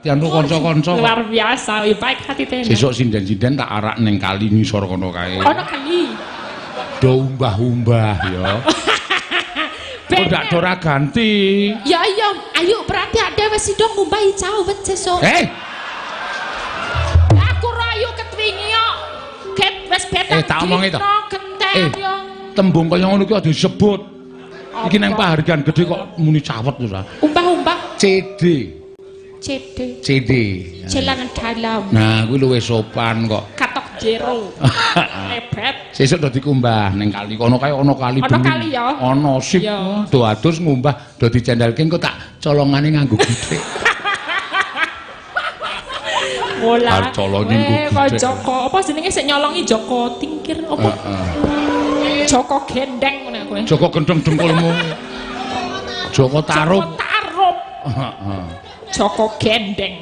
Diantuk kanca-kanca. Luar biasa, baik hati tenan. Sesuk sinden-sinden tak arak ning kali ngisor kono kae. Ono kali. Do umbah-umbah ya. Kok ndak ora ganti. Ya iya, ayo berarti ada wis sida ngumbahi cawet sesuk. Eh, Aku rayu ketwingi kok. Ket wis betang. Eh, tak omongi to. Genten Eh. yo. Tembung kaya ngono ki aja disebut. Iki nang pahargyan gedhe kok muni cawet ora. Umbah-umbah CD, CD. CD. Celana dalam. Nah, kuwi luwih sopan kok. Katok jero. Lebet. Sesuk do dikumbah ning kali kono kae ana kali Ana bening. kali ya? Ana sip. Ya. Do adus ngumbah do dicendelke engko tak colongane nganggo githik. Bola. Arep colongi nggo Eh, kok githik. Joko, apa jenenge sik nyolongi Joko Tingkir apa? Heeh. Joko Gendeng ngono kowe. Joko gendeng dengkulmu. Joko Joko Tarub. Tarub. Heeh. Joko Gendeng.